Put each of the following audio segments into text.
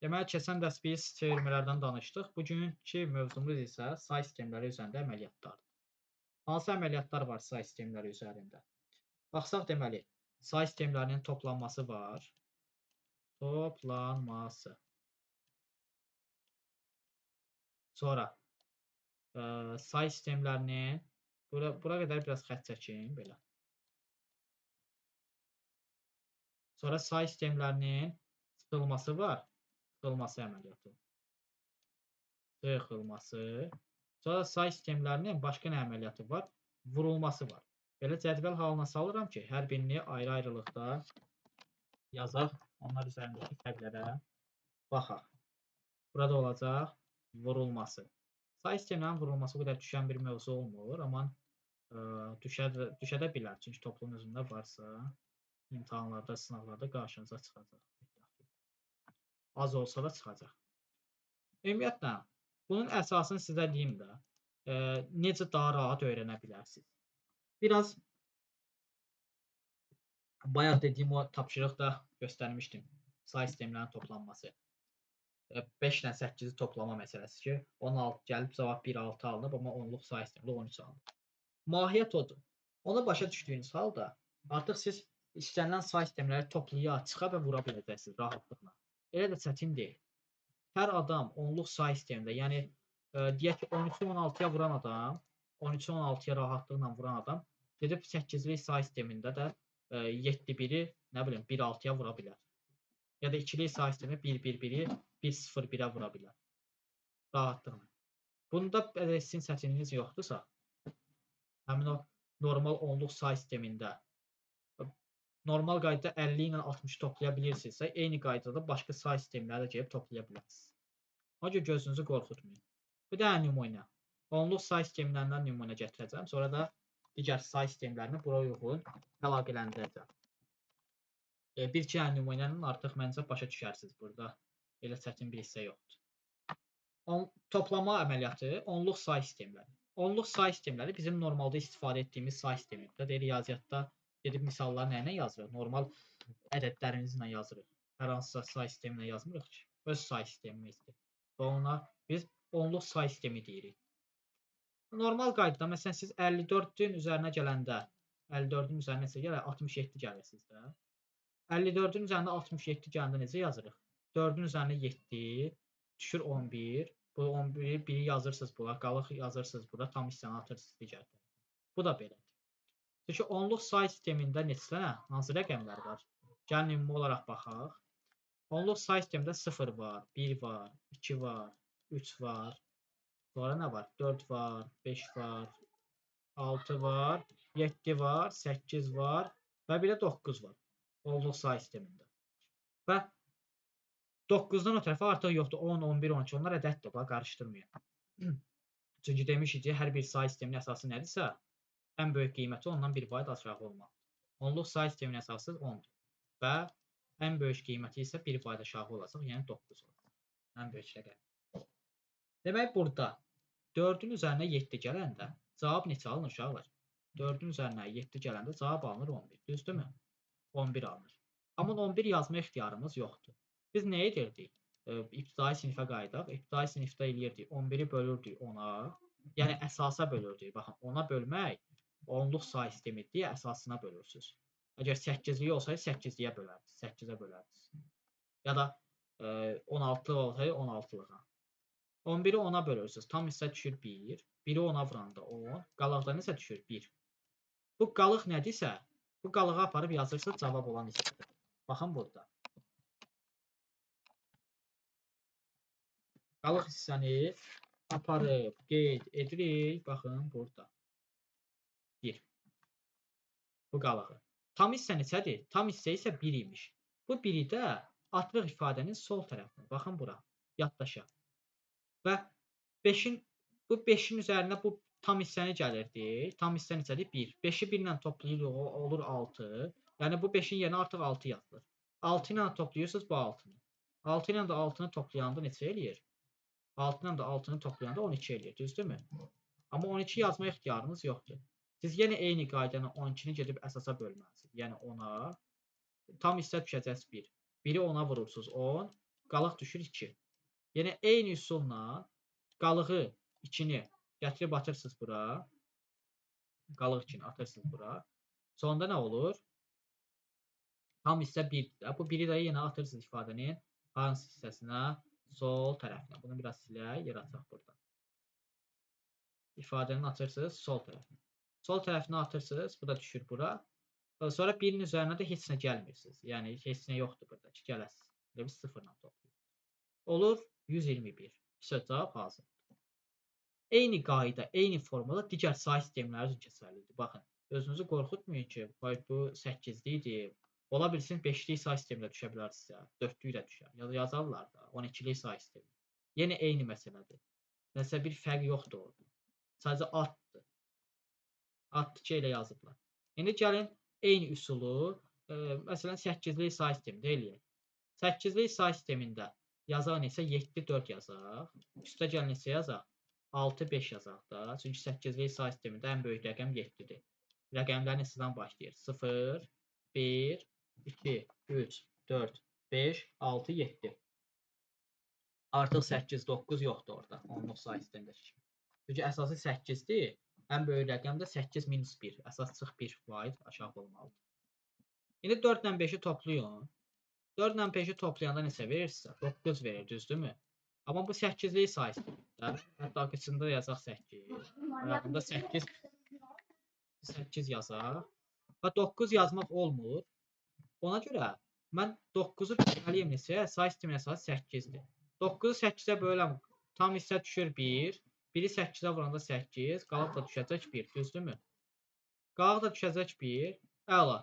Deməli, keçən dərs biz çevirmələrdən danışdıq. Bugünkü mövzumuz isə say sistemləri üzərində əməliyyatlardır. Hansı əməliyyatlar var say sistemləri üzərində? Baxsaq, deməli, say sistemlərinin toplanması var. Toplanması. Sonra say sistemlərinin bura qədər biraz xətt çəkin belə. Sonra say sistemlərinin çıxılması var. Çıxılması əməliyyatı. Çıxılması. Sonra say sistemlərinin başqa nə əməliyyatı var? Vurulması var. Belə cədvəl halına salıram ki, hər birini ayrı-ayrılıqda yazaq. Onlar üzərindəki fərqlərə baxaq. Burada olacaq vurulması. Say sistemlərinin vurulması o qədər düşən bir mövzu olmur, amma düşə də bilər. Çünki toplum özündə varsa, imtahanlarda, sınavlarda qarşınıza çıxacaq. Az olsa da çıxacaq. Ümumiyyətlə, bunun əsasını sizə deyim də, necə daha rahat öyrənə bilərsiniz. Biraz bayaq dediyim o tapşırıqda göstərmişdim. Say sistemlərinin toplanması. 5 ilə 8-i toplama məsələsi ki, 16 gəlib cavab 1-6 alınıb, amma onluq say sistemində 13 alınıb. Mahiyyət odur. Onu başa düşdüyünüz halda artıq siz istənilən say sistemləri toplaya, çıxa və vura biləcəksiniz rahatlıqla. Elə də çətin deyil. Hər adam onluq say sistemində, yəni deyək ki, 13-ü 16-ya vuran adam, 13-ü 16-ya rahatlıqla vuran adam gedib 8-lik say sistemində də 7-1-i, nə bilim, 1-6-ya vura bilər. Ya da 2-lik say sistemi 1-1-1-i 1-0-1-ə vura bilər. Rahatlıqla. Bunda belə sizin çətinliyiniz yoxdursa, həmin o normal onluq say sistemində normal qaydada 50 ilə 60 toplaya bilirsinizsə, eyni qaydada başqa say sistemləri də gəlib toplaya bilərsiniz. Ona görə gözünüzü qorxutmayın. Bir dənə nümunə. Onluq say sistemlərindən nümunə gətirəcəm. Sonra da digər say sistemlərini bura uyğun əlaqələndirəcəm. Bir-iki dənə nümunənin artıq məncə başa düşərsiniz burada. Elə çətin bir hissə yoxdur. Toplama əməliyyatı onluq say sistemləri. Onluq say sistemləri bizim normalda istifadə etdiyimiz say sistemidir. Deyir, riyaziyyatda gedib misalları nə ilə yazırıq? Normal ədədlərimizlə yazırıq. Hər hansısa say sistemi ilə yazmırıq ki. Öz say sistemimizdir. Və ona biz onluq say sistemi deyirik. Normal qaydada, məsələn, siz 54-ün üzərinə gələndə, 54-ün üzərinə necə gəlir? 67 gəlir sizdə. 54-ün üzərində 67 gələndə necə yazırıq? 4-ün üzərinə 7, düşür 11. Bu 11-i 1-i yazırsınız bura, qalıq yazırsınız bura, tam hissəni atırsınız digər tərəfə. Bu da belədir. Çünki onluq say sistemində neçə dənə, hansı rəqəmlər var? Gəlin ümumi olaraq baxaq. Onluq say sistemində 0 var, 1 var, 2 var, 3 var. Sonra nə var? 4 var, 5 var, 6 var, 7 var, 8 var və bir də 9 var. Onluq say sistemində. Və 9-dan o tərəfə artıq yoxdur. 10, 11, 12 onlar ədəddir. Bax, qarışdırmayın. Çünki demişik ki, hər bir say sisteminin əsası nədirsə, ən böyük qiyməti ondan bir vahid aşağı olmalıdır. Onluq say sisteminin əsası 10-dur. Və ən böyük qiyməti isə bir vahid aşağı olacaq, yəni 9 olacaq. Ən böyük rəqəm. Demək, burada 4-ün üzərinə 7 gələndə cavab neçə alınır uşaqlar? 4-ün üzərinə 7 gələndə cavab alınır 11. Düzdürmü? 11 alınır. Amma 11 yazma ixtiyarımız yoxdur. Biz nə edirdik? İbtidai sinifə qayıdaq. İbtidai sinifdə eləyirdik. 11-i bölürdük 10-a. Yəni əsasa bölürdük. Baxın, 10-a bölmək onluq say sistemi deyə əsasına bölürsünüz. Əgər 8-lik olsaydı 8-liyə bölərdiniz, 8-ə bölərdiniz. Ya da 16-lıq olsaydı 16-lığa. 11-i 10-a bölürsünüz. Tam hissə düşür 1. 1-i 10-a vuranda 10. Qalıqda nəsə düşür 1. Bu qalıq nədirsə, bu qalığı aparıb yazırsınız cavab olan hissədə. Baxın burada. Qalıq hissəni aparıb qeyd edirik. Baxın burada. 1. Bu qalığı. Tam hissə neçədir? Tam hissə isə 1 imiş. Bu 1-i də atırıq ifadənin sol tərəfinə. Baxın bura. Yaddaşa. Və 5-in, bu 5-in üzərinə bu tam hissəni gəlirdi. Tam hissə neçədir? 1. 5-i 1 ilə toplayırıq, olur 6. Yəni bu 5-in yerinə artıq 6 yazılır. 6 ilə toplayırsınız bu 6-nı. 6 ilə də 6-nı toplayanda neçə eləyir? 6 ilə də 6-nı toplayanda 12 eləyir. Düzdürmü? Amma 12 yazma ixtiyarınız yoxdur. Siz yenə eyni qaydanı 12-ni gedib əsasa bölməlisiniz. Yəni 10-a. Tam hissə düşəcək 1. 1-i 10-a vurursunuz 10. Qalıq düşür 2. Yəni, eyni üsulla qalığı 2-ni gətirib atırsınız bura. Qalıq 2-ni atırsınız bura. Sonda nə olur? Tam hissə 1-dir. Bu 1-i də yenə atırsınız ifadənin hansı hissəsinə? Sol tərəfinə. Bunu biraz silək, yer açaq burada. İfadənin atırsınız sol tərəfinə. Sol tərəfinə atırsınız, bu da düşür bura. Sonra 1-in üzərinə də heç nə gəlmirsiniz. Yəni, heç nə yoxdur burada ki, gələsiniz. Elə biz 0-la toplayırıq. Olur 121. Hissə cavab hazırdır. Eyni qayda, eyni formada digər say sistemləri üçün keçərlidir. Baxın, özünüzü qorxutmayın ki, bu 8-likdir. Ola bilsin 5-lik say sistemində düşə bilər sizə, 4-lük də düşər. Yazarlar da 12-lik say sistemi. Yenə eyni məsələdir. Nəsə bir fərq yoxdur orada. Sadəcə addır. Addır ki, elə yazıblar. İndi gəlin eyni üsulu, məsələn 8-lik say sistemində eləyək. 8-lik say sistemində yazaq neçə? 7, 4 yazaq. Üstə gəlin neçə yazaq? 6, 5 yazaq da. Çünki 8-lik say sistemində ən böyük rəqəm 7-dir. Rəqəmlər neçədən başlayır? 0, 1, 2, 3, 4, 5, 6, 7. Artıq 8, 9 yoxdur orada. Onluq say sistemindəki kimi. Çünki əsası 8-dir. Ən böyük rəqəm də 8 minus 1. Əsas çıx 1 vahid aşağı olmalıdır. İndi 4 ilə 5-i toplayın. 4 ilə 5-i toplayanda neçə verirsə? 9 verir, düzdürmü? Amma bu 8-lik say sistemində, hətta qıçında yazaq 8, ayağında 8 yazaq. Və 9 yazmaq olmur. Ona görə mən 9-u bölməliyim neçəyə? Say sistemin əsası 8-dir. 9-u 8-ə böləm, tam hissə düşür 1. 1-i 8-ə vuranda 8, qalaq da düşəcək 1, düzdürmü? Qalaq da düşəcək 1. Əla.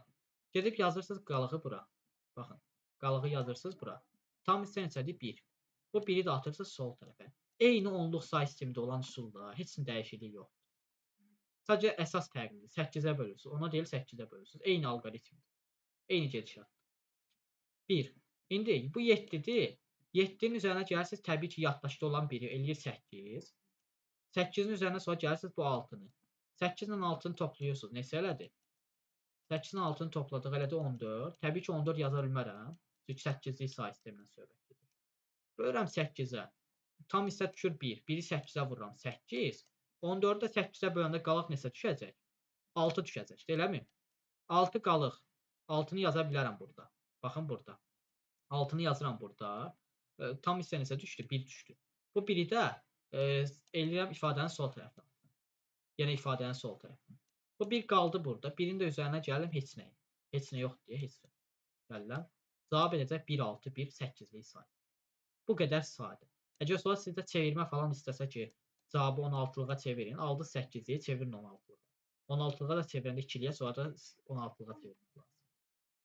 Gedib yazırsınız qalığı bura. Baxın, qalığı yazırsınız bura. Tam hissə neçədir? 1. Bu 1-i də atırsınız sol tərəfə. Eyni onluq say sistemində olan üsulda heç nə dəyişiklik yoxdur. Sadəcə əsas fərqlidir. 8-ə bölürsünüz. Ona deyil 8-ə bölürsünüz. Eyni alqoritmdir. Eyni gedişatdır. 1. İndi bu 7-dir. 7-nin üzərinə gəlirsiniz, təbii ki, yaddaşda olan 1-i eləyir 8. 8-in üzərinə sonra gəlirsiniz bu 6-nı. 8 ilə 6-nı toplayırsınız. Neçə elədi? 8 ilə 6-nı topladıq, elədi 14. Təbii ki, 14 yaza bilmərəm. Çünki 8-lik say sistemindən söhbət gedir. Bölürəm 8-ə. Tam hissə düşür 1. 1-i 8-ə vururam. 8. 14-ü də 8-ə böləndə qalıq neçə düşəcək? 6 düşəcək, eləmi? 6 qalıq. 6-nı yaza bilərəm burada. Baxın burada. 6-nı yazıram burada. Tam hissə neçə düşdü? 1 düşdü. Bu 1-i də eləyirəm ifadənin sol tərəfinə. Yəni ifadənin sol tərəfinə. Bu 1 qaldı burada. 1-in də üzərinə gəlim heç nə. Heç nə yoxdur deyə heç nə. Gəlirəm. Cavab edəcək 1, 6, 1, 8-lik say. Bu qədər sadə. Əgər sonra sizdə çevirmə falan istəsə ki, cavabı 16-lığa çevirin, aldı 8-liyi çevirin 16-lığa. 16-lığa da çevirəndə 2-liyə, sonra da 16-lığa çevirmək lazım.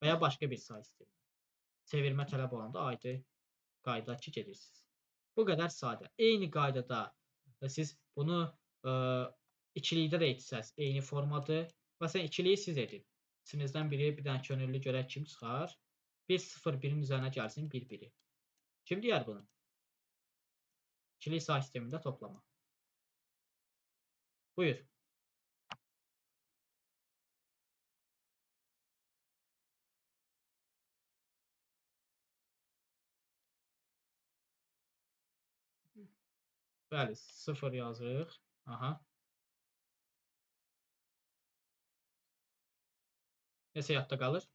Və ya başqa bir say sistemi. Çevirmə tələb olanda ayrı qayda ki, gedirsiniz. Bu qədər sadə. Eyni qaydada siz bunu ikilikdə də etsəz, eyni formadır. Məsələn, ikiliyi siz edin. İçinizdən biri bir dənə könüllü görək kim çıxar. 1, 0, 1-in üzərinə gəlsin 1, 1-i. Kim deyər bunu? İkilik say sistemində toplama. Buyur. Bəli, 0 yazırıq. Aha. Neçə yadda qalır?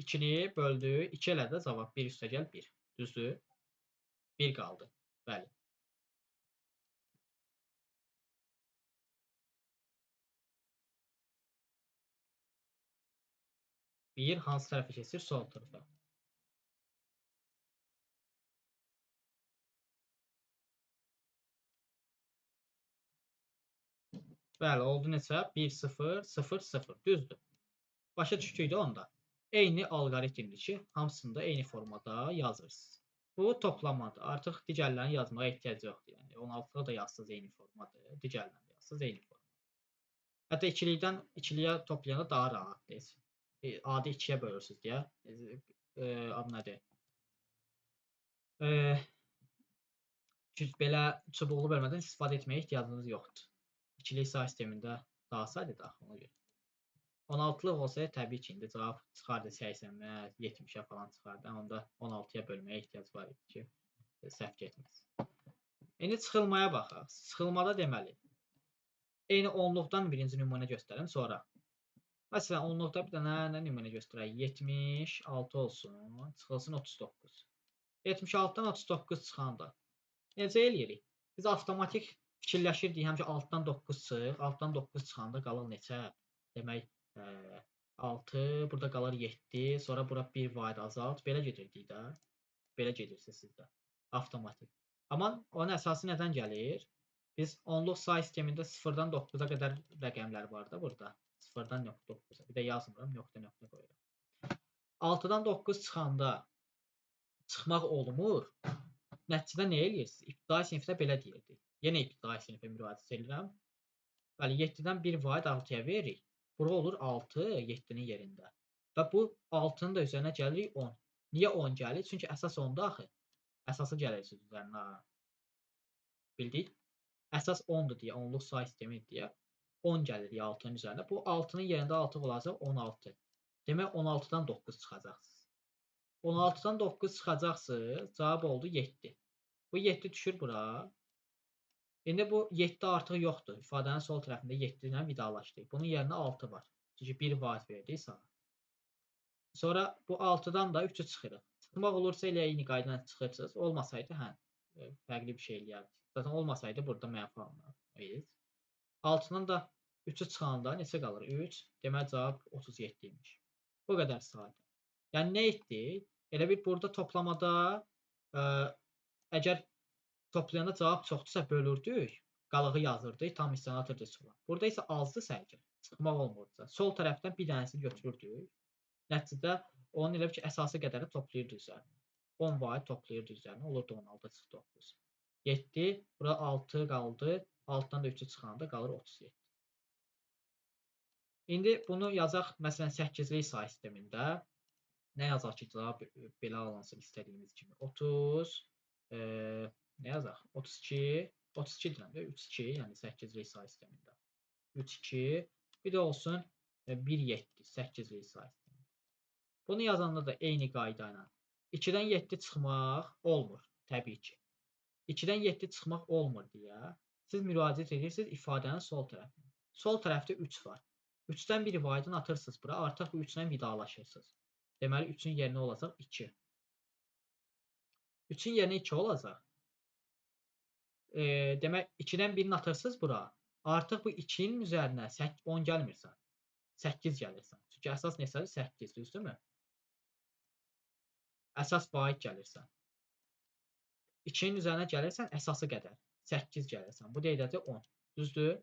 2-ni böldü. 2 elədi də cavab. 1 üstə gəl 1. Düzdür? 1 qaldı. Bəli. Bir hansı tərəfə keçir? Sol tərəfə. Bəli, oldu neçə? 1, 0, 0, 0. Düzdür. Başa düşdük də onda. Eyni alqoritmdir ki, hamısını da eyni formada yazırsınız. Bu toplamadır. Artıq digərlərini yazmağa ehtiyac yoxdur. Yəni 16-da da yazsınız eyni formadır. Digərlərini də yazsınız eyni formadır. Hətta ikilikdən ikiliyə toplayanda daha rahatdır. Adi 2-yə bölürsünüz deyə. Adı nədir? Çünki belə çubuqlu bölmədən istifadə etməyə ehtiyacınız yoxdur. İkilik say sistemində daha sadədir axı ona görə. 16-lıq olsaydı təbii ki, indi cavab çıxardı 80-ə, 70-ə falan çıxardı. Onda 16-ya bölməyə ehtiyac var idi ki, səhv getməz. İndi çıxılmaya baxaq. Çıxılmada deməli, eyni onluqdan birinci nümunə göstərim sonra. Məsələn, onluqda bir dənə nə nümunə göstərək? 76 olsun, çıxılsın 39. 76-dan 39 çıxanda necə eləyirik? Biz avtomatik fikirləşirdik, həmişə 6-dan 9 çıx, 6-dan 9 çıxanda qalır neçə? Demək, 6, burada qalır 7, sonra bura 1 vahid azalt. Belə gedirdik də. Belə gedirsiniz siz də. Avtomatik. Amma onun əsası nədən gəlir? Biz onluq say sistemində 0-dan 9-a qədər rəqəmlər var da burada. 0-dan 9-a. Bir də yazmıram, nöqtə nöqtə qoyuram. 6-dan 9 çıxanda çıxmaq olmur. Nəticədə nə eləyirsiniz? İbtidai sinifdə belə deyirdik. Yenə ibtidai sinifə müraciət edirəm. Bəli, 7-dən 1 vahid 6-ya veririk. Bura olur 6, 7-nin yerində. Və bu 6-nın da üzərinə gəlirik 10. Niyə 10 gəlir? Çünki əsas 10-da axı. Əsası gəlirsiniz üzərinə. Bildik? Əsas 10-dur deyə, onluq say sistemi deyə 10 gəlir 6-nın üzərinə. Bu 6-nın yerində 6 olacaq 16. Demək 16-dan 9 çıxacaqsınız. 16-dan 9 çıxacaqsınız. Cavab oldu 7. Bu 7 düşür bura. İndi bu 7 artıq yoxdur. İfadənin sol tərəfində 7 ilə vidalaşdıq. Bunun yerinə 6 var. Çünki 1 vahid verdik sağa. Sonra bu 6-dan da 3-ü çıxırıq. Çıxmaq olursa elə eyni qayda ilə çıxırsınız. Olmasaydı, hə, fərqli bir şey eləyərdik. Zaten olmasaydı burada mənfi alınardı. 6-dan da 3-ü çıxanda neçə qalır? 3. Demək cavab 37 imiş. Bu qədər sadə. Yəni nə etdik? Elə bir burada toplamada əgər toplayanda cavab çoxdursa bölürdük, qalığı yazırdıq, tam hissəni atırdıq sola. Burada isə azdırsa əgər, çıxmaq olmursa, sol tərəfdən bir dənəsini götürürdük. Nəticədə onun elə bir ki, əsası qədəri toplayırdı üzərinə. 10 vahid toplayırdı üzərinə, olurdu 16 çıxdı 9. 7, bura 6 qaldı, 6-dan da 3-ü çıxanda qalır 37. İndi bunu yazaq, məsələn, 8-lik say sistemində. Nə yazaq ki, cavab belə alınsın istədiyimiz kimi. 30, nə yazaq? 32, 32 deyirəm də, 3, 2, yəni 8-lik say sistemində. 3, 2, bir də olsun 1, 7, 8-lik say sistemində. Bunu yazanda da eyni qayda ilə 2-dən 7 çıxmaq olmur, təbii ki. 2-dən 7 çıxmaq olmur deyə siz müraciət edirsiniz ifadənin sol tərəfinə. Sol tərəfdə 3 var. 3-dən 1 vahidini atırsınız bura, artıq bu 3 ilə vidalaşırsınız. Deməli, 3-ün yerinə olacaq 2. 3-ün yerinə 2 olacaq. Demək, 2-dən 1-ini atırsınız bura. Artıq bu 2-nin üzərinə 10 gəlmirsən. 8 gəlirsən. Çünki əsas neçədir? 8, düzdürmü? Əsas vahid gəlirsən. 2-nin üzərinə gəlirsən, əsası qədər. 8 gəlirsən. Bu da edəcək 10. Düzdür?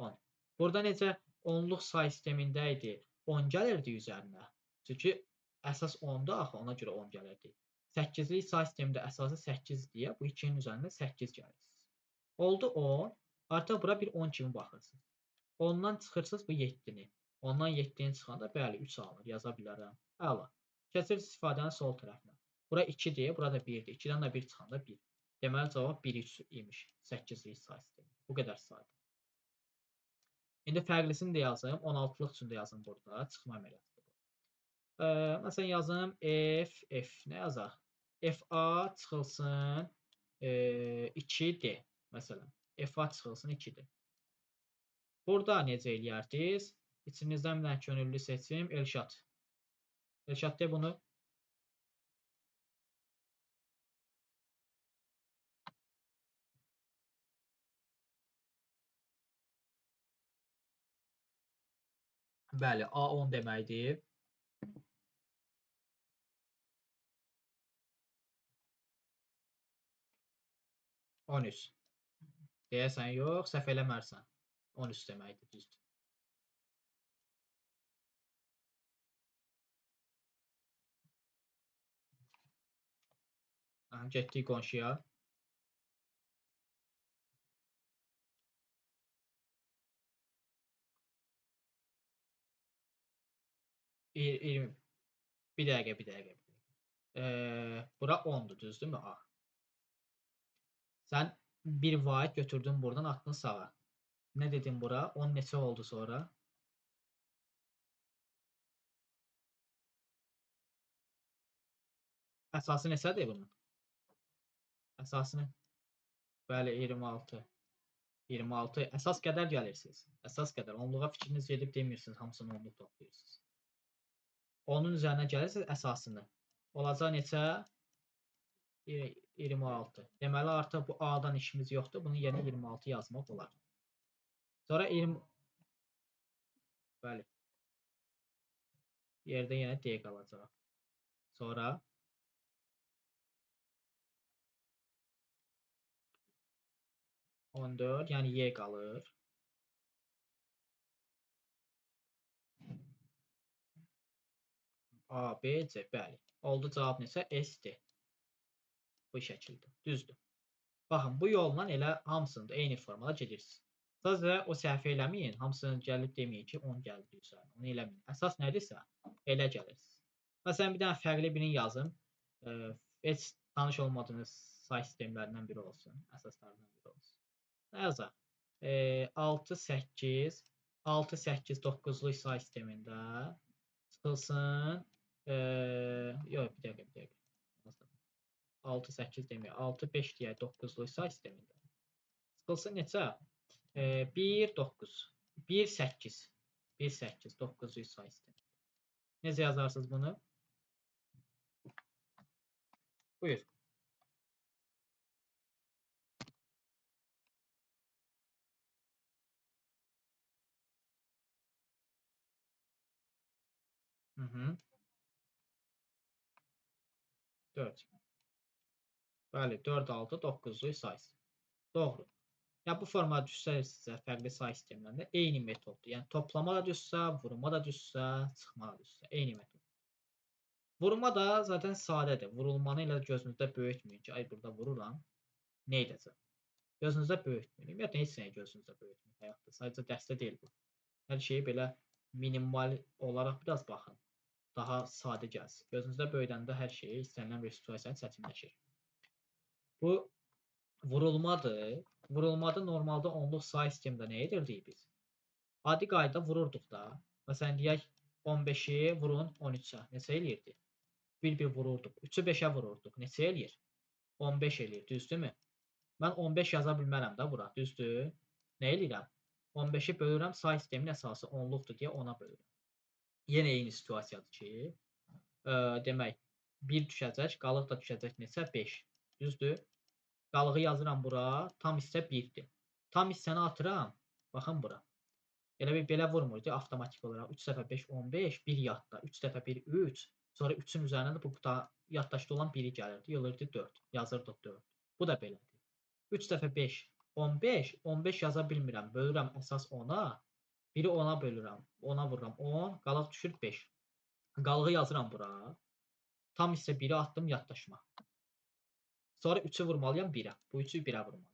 10. Burada necə onluq say sistemində idi? 10 gəlirdi üzərinə. Çünki əsas 10-da axı, ona görə 10 gəlirdi. 8-lik say sistemində əsası 8 deyə bu 2-nin üzərində 8 gəlirsiniz. Oldu 10. Artıq bura bir 10 kimi baxırsınız. 10-dan çıxırsınız bu 7-ni. 10-dan 7-ni çıxanda bəli 3 alınır, yaza bilərəm. Əla. Keçirsiniz ifadənin sol tərəfinə. Bura 2-dir, burada 1-dir. 2-dən də 1 çıxanda 1. Deməli cavab 1-3 imiş. 8-lik say sistemi. Bu qədər sadə. İndi fərqlisini də yazım. 16-lıq üçün də yazım burada. Çıxma əməliyyatı. Məsələn, yazım F, F. Nə yazaq? FA çıxılsın 2D. Məsələn, FA çıxılsın 2D. Burada necə eləyərdiniz? İçinizdən bir dənə könüllü seçim. Elşad. Elşad de bunu. Bəli, A10 deməkdir. 13. Deyəsən yox, səhv eləmərsən. 13 deməkdir, düzdür. Aha, getdik qonşuya. Bir dəqiqə, bir dəqiqə. Bura 10-dur, düzdürmü? A. Sən bir vahid götürdün buradan, atdın sağa. Nə dedin bura? 10 neçə oldu sonra? Əsası neçədir bunun? Əsası nə? Bəli, 26. 26. Əsas qədər gəlirsiniz. Əsas qədər. Onluğa fikriniz gedib demirsiniz, hamısını onluq toplayırsınız. Onun üzərinə gəlirsiniz əsasını. Olacaq neçə? 26. Deməli, artıq bu A-dan işimiz yoxdur. Bunun yerinə 26 yazmaq olar. Sonra 20... Bəli. Yerdə yenə D qalacaq. Sonra 14, yəni Y qalır. A, B, C, bəli. Oldu cavab neçə? S, D. Bu şəkildə. Düzdür. Baxın, bu yolla elə hamısını da eyni formada gedirsiniz. Sadəcə o səhvi eləməyin, hamısını gəlib deməyin ki, 10 gəldi üzərinə. Onu eləməyin. Əsas nədirsə, elə gəlirsiniz. Məsələn, bir dənə fərqli birini yazım. Heç tanış olmadığınız say sistemlərindən biri olsun, əsaslarından biri olsun. Nə yazaq? 6, 8, 6, 8, 9-luq say sistemində çıxılsın. Yox, bir dəqiqə, bir dəqiqə. 6, 8 deməyək. 6, 5 deyək 9-luq say sistemində. Çıxılsın neçə? 1, 9, 1, 8, 1, 8, 9-luq say sistemində. Necə yazarsınız bunu? Buyur. Hı -hı. 4. Bəli, 4, 6, 9-luq say. Doğru. Yəni, bu formada düşsə sizə fərqli say sistemlərində eyni metoddur. Yəni, toplama da düşsə, vurma da düşsə, çıxma da düşsə, eyni metod. Vurma da zaten sadədir. Vurulmanı elə gözünüzdə böyütməyin ki, ay burada vururam, nə edəcəm? Gözünüzdə böyütməyin. Ümumiyyətlə, heç nəyi gözünüzdə böyütməyin həyatda. Sadəcə dərsdə deyil bu. Hər şeyi belə minimal olaraq biraz baxın. Daha sadə gəlsin. Gözünüzdə böyüdəndə hər şeyi istənilən bir situasiya çətinləşir. Bu vurulmadır. Vurulmada normalda onluq say sistemində nə edirdik biz? Adi qayda vururduq da. Məsələn, deyək 15-i vurun 13-ə. Neçə eləyirdi? 1-1 vururduq. 3-ü 5-ə vururduq. Neçə eləyir? 15 eləyir. Düzdürmü? Mən 15 yaza bilmərəm də bura. Düzdür? Nə eləyirəm? 15-i bölürəm. Say sistemin əsası onluqdur deyə 10-a bölürəm. Yenə eyni situasiyadır ki, demək, 1 düşəcək, qalıq da düşəcək neçə? 5. Düzdür? Qalığı yazıram bura, tam hissə 1-dir. Tam hissəni atıram, baxın bura. Elə bir belə vurmurdu, avtomatik olaraq. 3 dəfə 5, 15, 1 yadda. 3 dəfə 1, 3. Sonra 3-ün üzərinə də bu yaddaşda olan 1-i gəlirdi. Yığılırdı 4. Yazırdıq 4. Bu da belədir. 3 dəfə 5, 15. 15 yaza bilmirəm. Bölürəm əsas 10-a. 1-i 10-a bölürəm. 10-a vururam 10. Qalıq düşür 5. Qalığı yazıram bura. Tam hissə 1-i atdım yaddaşıma. Sonra 3-ü vurmalıyam 1-ə. Bu 3-ü 1-ə vurmalıyam.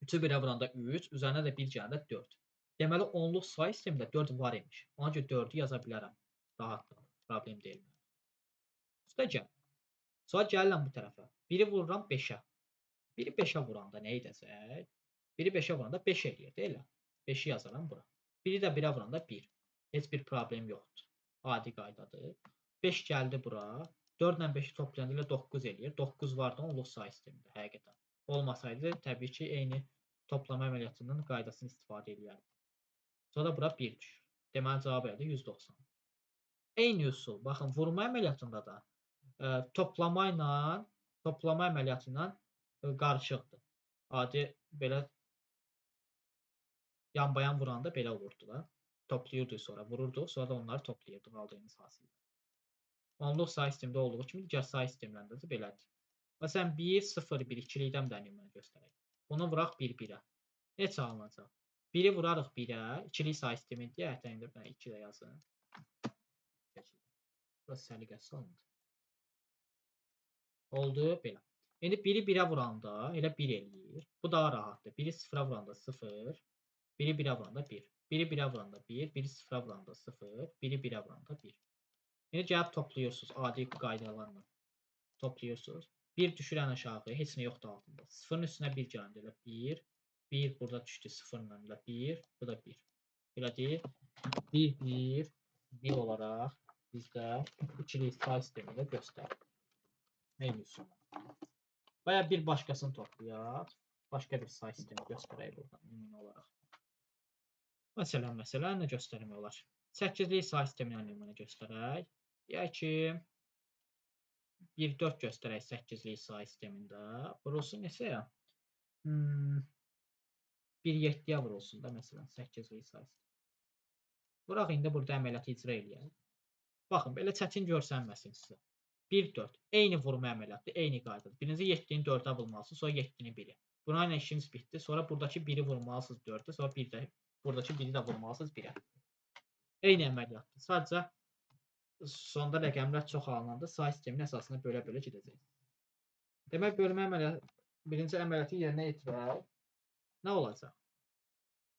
3-ü 1-ə vuranda 3, üzərinə də 1 gələndə 4. Deməli, onluq say sistemində 4 var imiş. Ona görə 4-ü yaza bilərəm. Rahatlıqla. Problem deyil. Üstə gəl. Sonra gəlirəm bu tərəfə. 1-i vururam 5-ə. 1-i 5-ə vuranda nə edəcək? 1-i 5-ə vuranda 5 eləyir, deyil mi? 5-i yazaram bura. 1-i də 1-ə vuranda 1. Heç bir problem yoxdur. Adi qaydadır. 5 gəldi bura. 4 ilə 5-i toplayanda elə 9 eləyir. 9 var da onluq say sistemində həqiqətən. Olmasaydı, təbii ki, eyni toplama əməliyyatının qaydasını istifadə eləyərdi. Sonra bura 1 düşür. Deməli, cavab elədi 190. Eyni üsul. Baxın, vurma əməliyyatında da toplama ilə, toplama əməliyyatı ilə qarışıqdır. Adi belə yanbayan vuranda belə olurdu da. Toplayırdıq sonra, vururduq, sonra da onları toplayırdıq aldığımız hasillər. Onluq say sistemində olduğu kimi digər say sistemlərində də belədir. Məsələn, 1, 0, 1, 2-likdən də nümunə göstərək. Bunu vuraq 1, 1-ə. Neçə alınacaq? 1-i vurarıq 1-ə, ikilik say sistemi deyə, hətta indi mən 2 də yazım. Burası səliqəsiz alındı. Oldu belə. İndi 1-i 1-ə vuranda elə 1 eləyir. Bu daha rahatdır. 1-i 0-a vuranda 0, 1-i 1-ə vuranda 1. 1-i 1-ə vuranda 1, 1-i 0-a vuranda 0, 1-i 1-ə vuranda 1. İndi gəlib toplayırsınız adi qaydalarla. Toplayırsınız. 1 düşür ən aşağı, heç nə yoxdur altında. 0-ın üstünə 1 gələndə elə 1, 1 burada düşdü 0-la elə 1, bu da 1. Belə deyil. 1, 1, 1 olaraq bizdə ikilik say sistemində göstərir. Eyni üsulla. Və ya bir başqasını toplayaq. Başqa bir say sistemi göstərək buradan nümunə olaraq. Məsələn, nə göstərmək olar? 8-lik say sistemindən nümunə göstərək. Deyək ki, 1-4 göstərək 8-lik say sistemində. Vurulsun neçəyə? 1-7-yə vurulsun da, məsələn, 8-lik say sistemi. Vuraq, indi burada əməliyyatı icra eləyək. Baxın, belə çətin görsənməsin sizə. 1-4. Eyni vurma əməliyyatı, eyni qaydadır. Birinci 7-ni 4-ə vurmalısınız, sonra 7-ni 1-i. Buna ilə işimiz bitdi. Sonra buradakı 1-i vurmalısınız 4-ə, sonra bir də buradakı 1-i də vurmalısınız 1-ə. Eyni əməliyyatdır. Sadəcə sonda rəqəmlər çox alınanda say sisteminin əsasında bölə-bölə gedəcək. Demək, bölmə əməliyyatı, birinci əməliyyatı yerinə yetirək. Nə olacaq?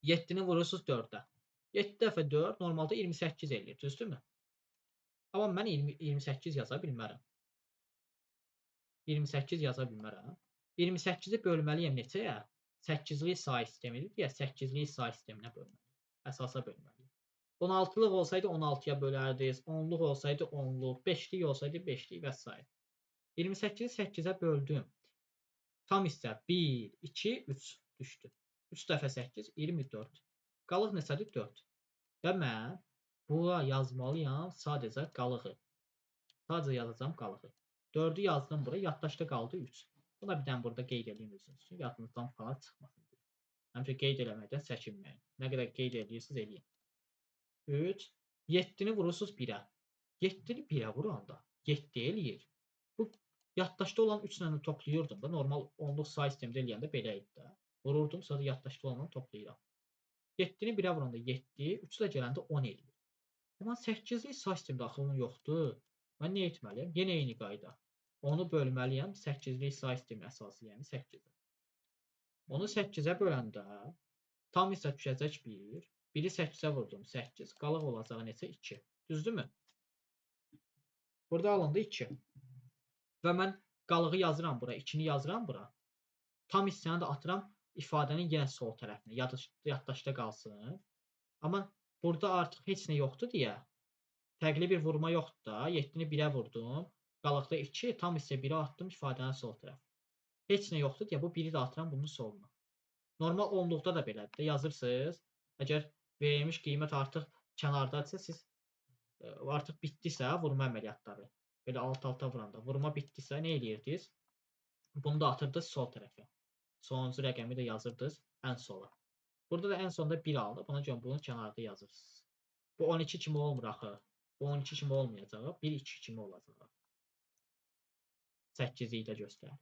7-ni vurursunuz 4-ə. 7 dəfə 4 normalda 28 eləyir, düzdürmü? Amma mən 28 yaza bilmərəm. 28 yaza bilmərəm. 28-i bölməliyəm neçəyə? 8-lik say sistemidir deyə 8-lik say sisteminə bölməliyəm. Əsasa bölməliyəm. 16-lıq olsaydı 16-ya bölərdiniz, 10-luq olsaydı 10-luq, 5-lik olsaydı 5-lik və s. 28-i 8-ə böldüm. Tam hissə 1, 2, 3 düşdü. 3 dəfə 8, 24. Qalıq neçədir? 4. Və mən bura yazmalıyam sadəcə qalığı. Sadəcə yazacağam qalığı. 4-ü yazdım bura, yaddaşda qaldı 3. Buna bir dənə burada qeyd edeyim özünüz üçün, yadınızdan falan çıxmasın deyə. Həmişə qeyd eləməkdən çəkinməyin. Nə qədər qeyd edirsiniz, eləyin. 3, 7-ni vurursunuz 1-ə. 7-ni 1-ə vuranda 7 eləyir. Bu yaddaşda olan 3 ilə toplayırdım da, normal onluq say sistemdə eləyəndə belə idi də. Vururdum, sonra yaddaşda olanı toplayıram. 7-ni 1-ə vuranda 7, 3 ilə gələndə 10 eləyir. Amma 8-lik say sistemdə axı 10 yoxdur. Mən nə etməliyəm? Yenə eyni qayda. Onu bölməliyəm 8-lik say sistemi əsası, yəni 8-ə. Onu 8-ə böləndə tam hissə düşəcək 1. 1-i 8-ə vurdum, 8. Qalıq olacaq neçə? 2. Düzdürmü? Burada alındı 2. Və mən qalığı yazıram bura, 2-ni yazıram bura. Tam hissəni də atıram ifadənin yenə sol tərəfinə, yaddaşda qalsın. Amma burada artıq heç nə yoxdur deyə fərqli bir vurma yoxdur da. 7-ni 1-ə vurdum. Qalıqda 2, tam hissə 1-ə atdım ifadənin sol tərəfinə. Heç nə yoxdur deyə bu 1-i də atıram bunun soluna. Normal onluqda da belədir də. Yazırsınız. Əgər verilmiş qiymət artıq kənardadırsa, siz artıq bitdisə vurma əməliyyatları. Belə alt-alta vuranda vurma bitdisə nə eləyirdiniz? Bunu da atırdınız sol tərəfə. Sonuncu rəqəmi də yazırdınız ən sola. Burada da ən sonda 1 alınır. Buna görə bunu kənarda yazırsınız. Bu 12 kimi olmur axı. Bu 12 kimi olmayacaq. 1, 2 kimi olacaq. 8-i də göstərir.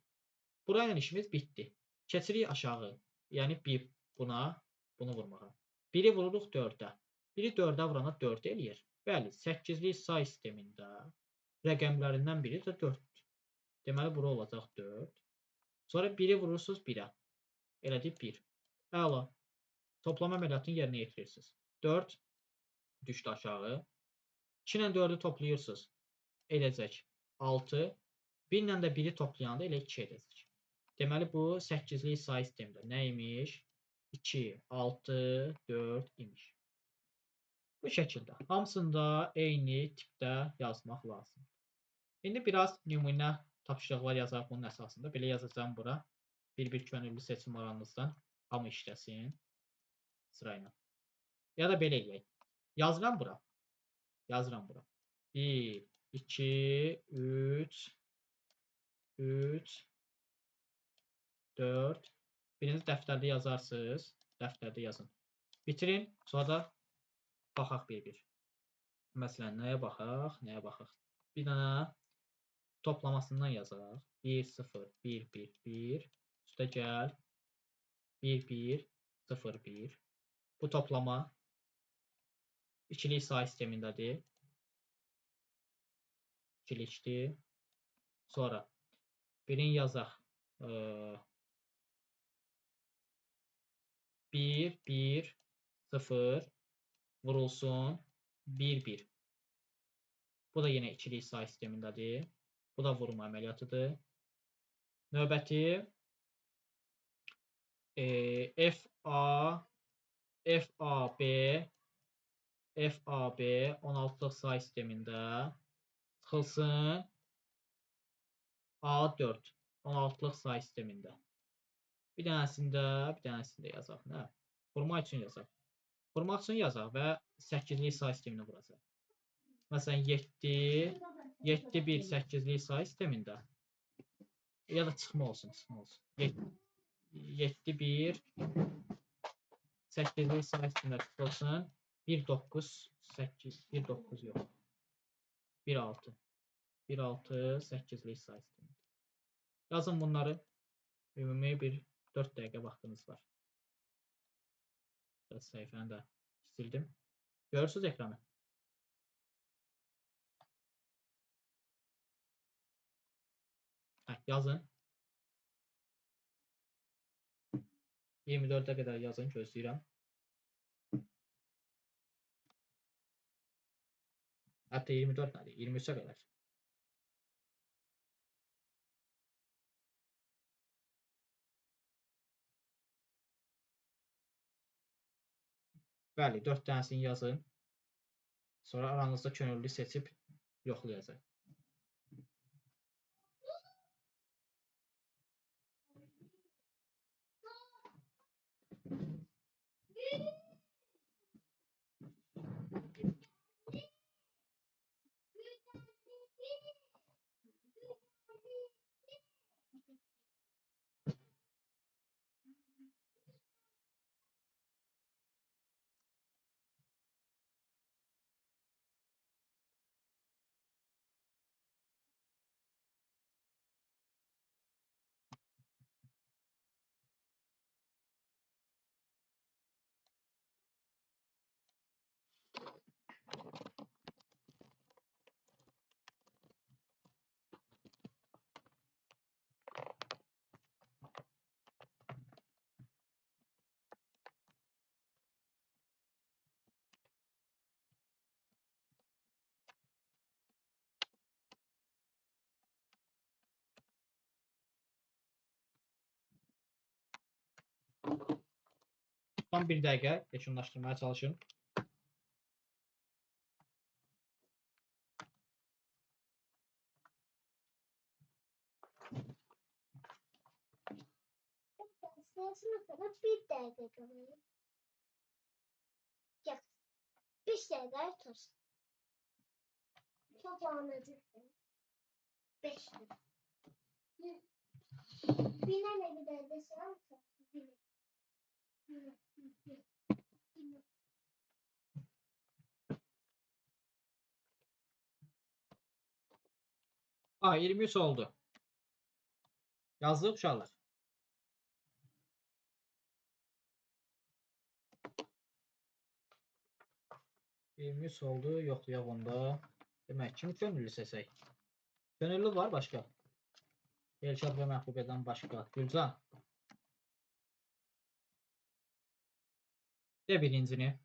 Burayla işimiz bitdi. Keçirik aşağı. Yəni 1 buna, bunu vurmağa. 1-i vururuq 4-ə. 1-i 4-ə vurana 4 eləyir. Bəli, 8-lik say sistemində rəqəmlərindən biri də 4-dür. Deməli, bura olacaq 4. Sonra 1-i vurursunuz 1-ə. Elədir 1. Əla. Toplama əməliyyatını yerinə yetirirsiniz. 4 düşdü aşağı. 2 ilə 4-ü toplayırsınız. Edəcək 6. 1 ilə də 1-i toplayanda elə 2 edəcək. Deməli, bu 8-lik say sistemində nə imiş? 2, 6, 4 imiş. Bu şəkildə. Hamısında eyni tipdə yazmaq lazımdır. İndi biraz nümunə tapşırıqlar yazaq bunun əsasında. Belə yazacağam bura. Bir-bir könüllü seçim aranızdan hamı işləsin sırayla. Ya da belə eləyək. Yazıram bura. Yazıram bura. 1, 2, 3, 3, 4. Birinci dəftərdə yazarsınız. Dəftərdə yazın. Bitirin. Sonra da baxaq bir-bir. Məsələn, nəyə baxaq? Nəyə baxaq? Bir dənə toplamasından yazaq. 1, 0, 1, 1, 1. Üstə gəl. 1, 1, 0, 1. Bu toplama ikilik say sistemindədir. İkilikdir. Sonra birini yazaq. 1, 1, 0 vurulsun. 1, 1. Bu da yenə ikilik say sistemindədir. Bu da vurma əməliyyatıdır. Növbəti F, A, F, A, B, F, A, B 16-lıq say sistemində çıxılsın. A4, 16-lıq say sistemində. Bir dənəsində yazaq. Nə? Vurmaq üçün yazaq. Vurmaq üçün yazaq və 8-lik say sistemini vuracaq. Məsələn, 7, 7, 1, 8-lik say sistemində. Ya da çıxma olsun, çıxma olsun. 7, 1, 8-lik say sistemində çıxılsın. 1, 9, 8, 1, 9 yox. 1, 6. 1, 6, 8-lik say sistemində. Yazın bunları. Ümumi bir 4 dəqiqə vaxtınız var. Biraz səhifəni də sildim. Görürsünüz ekranı? Hə, yazın. 24-ə qədər yazın, gözləyirəm. Hətta 24 nədir? 23-ə qədər. Bəli, 4 dənəsini yazın. Sonra aranızda könüllü seçib yoxlayacaq. Son bir dəqiqə yekunlaşdırmaya çalışın. Sınıfına bir dəqiqə qalır. Yox, 5 dəqiqə tutsun. Çox anacıqdır. 5 dəqiqə. Binə nə qədər desən, binə. A, 23 oldu. Yazdıq uşaqlar. 23 oldu. Yoxlayaq onda. Demək, kimi könüllü seçək? Könüllü var başqa? Elşad və Məhbubədən başqa. Gülcan. De birincini.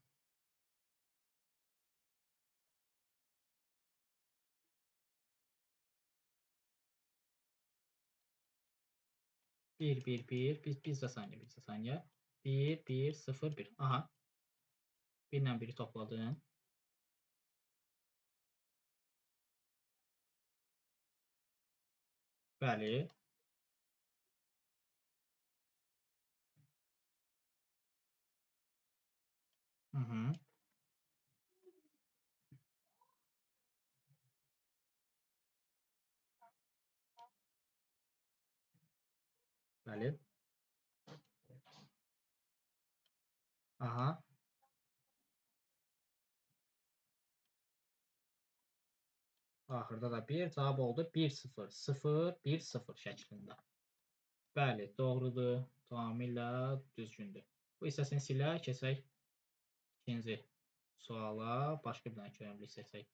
Bir, bir, bir. Bir saniye, bir saniye. 1, 1, 0, 1. Aha. 1 ilə 1-i topladın. Bəli. Hı -hı. Bəli. Aha. Axırda da 1 cavab oldu. 1, 0, 0, 1, 0 şəklində. Bəli, doğrudur. Tamamilə düzgündür. Bu hissəsini silək, keçək ikinci suala. Başqa bir dənə könüllü seçək.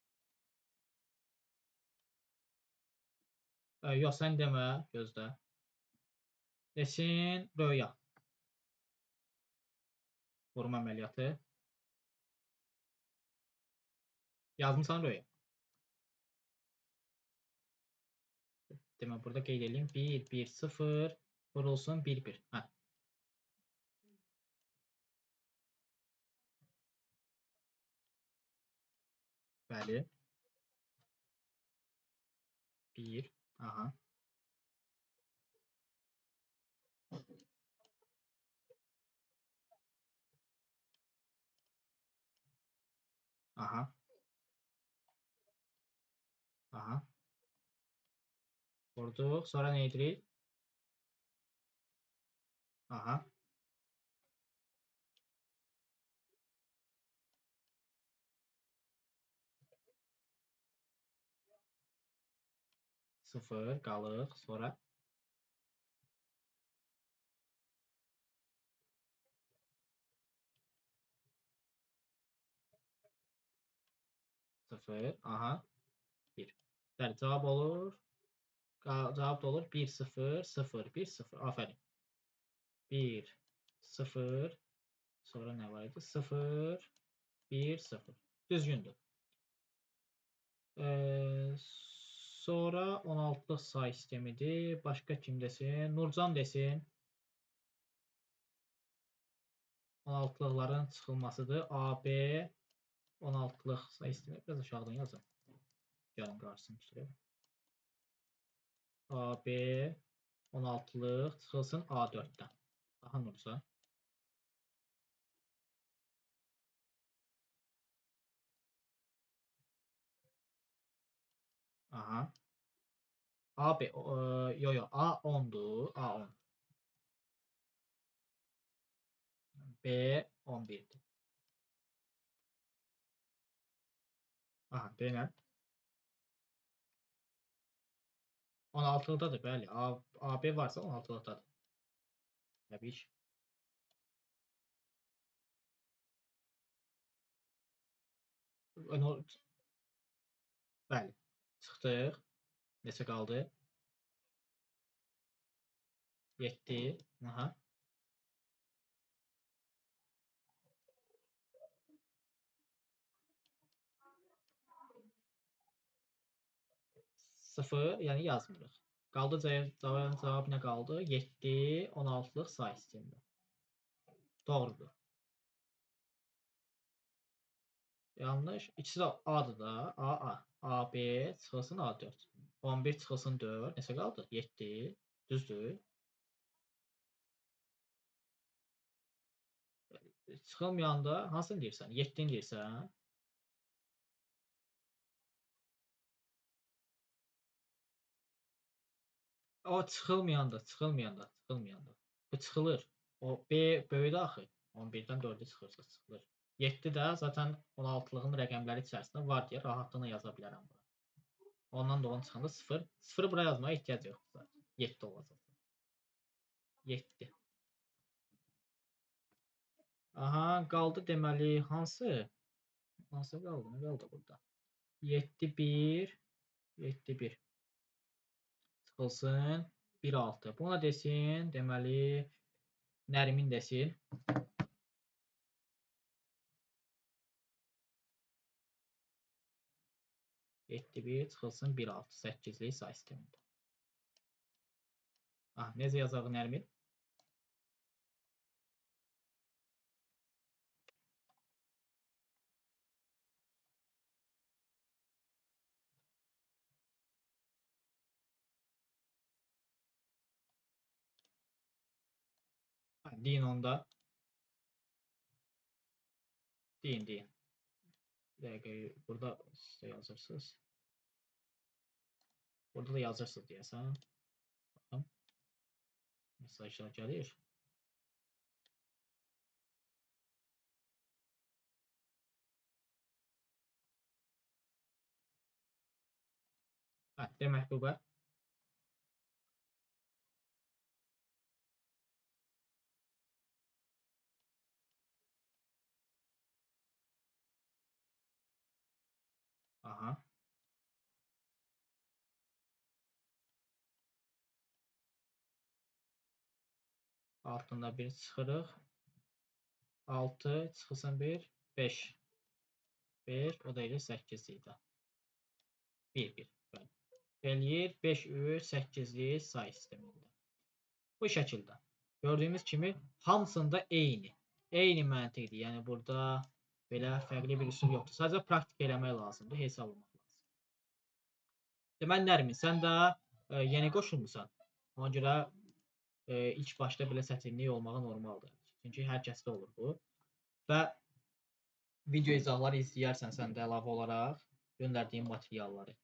Yox, sən demə, gözlə. Desin, Röya. Vurma əməliyyatı. Yazmısan Röya. Demək, burada qeyd edeyim. 1, 1, 0 vurulsun 1, 1. Hə. Bəli. 1. Aha. Vurduq. Sonra nə edirik? Aha. 0 qalır. Sonra 0. Aha. 1. Bəli, cavab olur. Cavab da olur 1, 0, 0, 1, 0. Afərin. 1, 0. Sonra nə var idi? 0, 1, 0. Düzgündür. Sonra 16-lıq say sistemidir. Başqa kim desin? Nurcan desin. 16-lıqların çıxılmasıdır. A, B, 16-lıq say sistemi. Biraz aşağıdan yazın. Gəlin qarşısını tuturuq. A, B, 16-lıq çıxılsın A4-dən. Aha, Nurcan. Aha. A, B, yo, yo, A 10'dur. A 10. B 11'dir. Aha, denən. 16-lıqdadır, bəli. A, B varsa 16-lıqdadır. Təbii ki. Bəli. Çıxdıq. Neçə qaldı? 7. Aha. 0, yəni yazmırıq. Qaldı cavab nə qaldı? 7, 16-lıq say sistemində. Doğrudur. Yanlış. İkisi də A-dır da. A, A. A, B çıxılsın A4. 11 çıxılsın 4. Neçə qaldı? 7. Düzdür. Çıxılmayanda hansını deyirsən? 7-ni deyirsən. O çıxılmayanda, çıxılmayanda, çıxılmayanda. Bu çıxılır. O B böyüdü axı. 11-dən 4-ü çıxırsa çıxılır. 7 də zaten 16-lığın rəqəmləri içərisində var deyə rahatlıqla yaza bilərəm bura. Ondan da 10 çıxanda 0. 0-ı bura yazmaya ehtiyac yoxdur zaten. 7 olacaq. 7. Aha, qaldı deməli hansı? Hansı qaldı? Nə qaldı burada? 7, 1, 7, 1. Çıxılsın 1, 6. Buna desin, deməli, Nərmin desin. 7, 1 çıxılsın 1, 6. 8-lik say sistemində. Aha, necə yazaq Nərmin? Deyin onda. Deyin, deyin. Bir dəqiqə, burada sizə yazırsınız. Burada da yazırsınız deyəsən. Baxın. Mesajlar gəlir. Hə, de Məhbubə. Aha. Altında 1 çıxırıq. 6 çıxılsın 1, 5. 5, o da elə 8 idi. 1, 1. Bəli. Eləyir 5, 3, 8-lik say sistemində. Bu şəkildə. Gördüyümüz kimi hamısında eyni. Eyni məntiqdir. Yəni burada belə fərqli bir üsul yoxdur. Sadəcə praktik eləmək lazımdır, hesablamaq lazımdır. Deməli, Nərmin, sən də yeni qoşulmusan. Ona görə ilk başda belə çətinlik olmağı normaldır. Çünki hər kəsdə olur bu. Və video izahları izləyərsən sən də əlavə olaraq göndərdiyim materialları.